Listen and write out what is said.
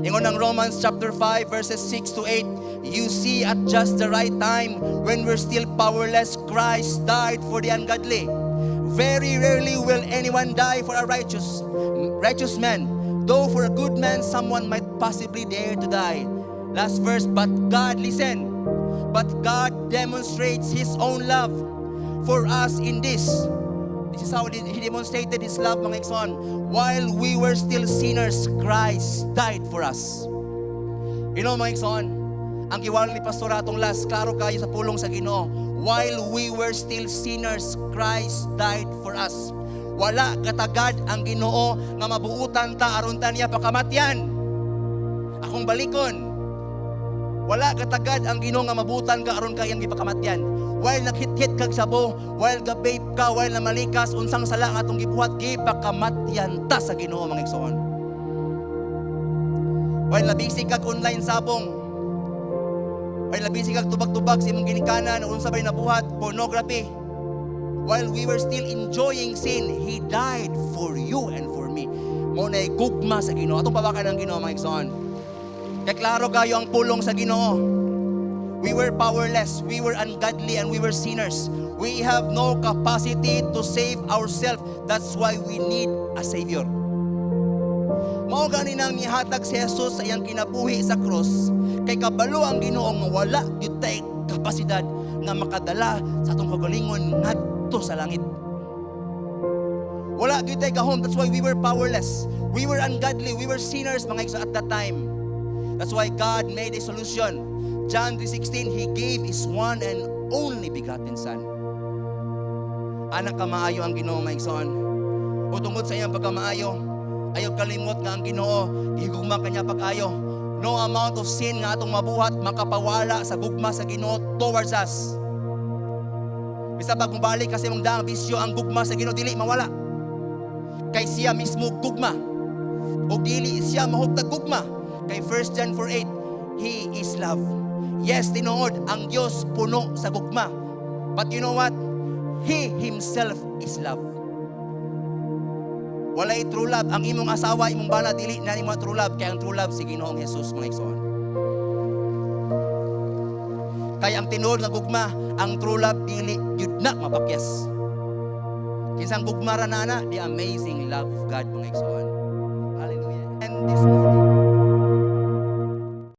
Ingon ang Romans chapter 5 verses 6 to 8, "You see, at just the right time, when we're still powerless, Christ died for the ungodly. Very rarely will anyone die for a righteous man, though for a good man someone might possibly dare to die." Last verse, "But God," listen, "but God demonstrates His own love for us in this." This is how He demonstrated His love, mga igsoon. While we were still sinners, Christ died for us. Mga igsoon, ang giwali ni Pastor atong last, klaro kayo sa pulong sa Ginoo. While we were still sinners, Christ died for us. Wala katagad ang Ginoo nga mabuutan ta aron ta niya pakamatyan. Akong balikon. Wala katagad ang Ginoo nga mabutan ka aron ka iyang gipakamatyan. While naghit-hit kag sabo, while ga-vape ka, while namalikas, unsang sala nga atong gibuhat, gipakamatyan ta sa Ginoo, mga igsoon. While nabisi kag online sabong, while nabisi kag tubag-tubag sa imong ginikanan, unsa bay nabuhat, pornography. While we were still enjoying sin, He died for you and for me. Mao na gugma sa Ginoo. Atong pabakan ang Ginoo, mga igsoon. Kay klaro kayo ang pulong sa Ginoo. We were powerless, we were ungodly, and we were sinners. We have no capacity to save ourselves. That's why we need a Savior. Mao gani nang mihatag si Jesus sa iyang kinabuhi sa krus kay kabalo ang Ginoo nga wala gyud tay kapasidad nga makadala sa atong kagalingon ngadto sa langit. Wala gyud tay gahom. That's why we were powerless. We were ungodly. We were sinners, mga igsoon, at that time. That's why God made a solution. John 3:16, He gave His one and only begotten Son. Ana kamaayo ang Ginoo, mga igsoon. O tungod sa iyang pagkamaayo, ayaw kalimot nga ang Ginoo, gihigugma ka niya pag-ayo. No amount of sin nga atong mabuhat makapawala sa gugma sa Ginoo towards us. Bisa pag balik kasi mong daang bisyo, ang gugma sa Ginoo dili mawala. Kay siya mismo gugma. O dili siya mahuptag gugma. Kay 1 John 4:8, He is love. Yes, tinuod, ang Dios puno sa gugma. But you know what? He Himself is love. Walay true love. Ang imong asawa, imong bana, dili na imo true love. Kay ang true love si Ginoong Jesus, mga igsoon. Kaya ang tinuod nga gugma, ang true love dili gyud na mapakyas. Kinsang gugma ra na ana, the amazing love of God, mga igsoon. Hallelujah. And this morning,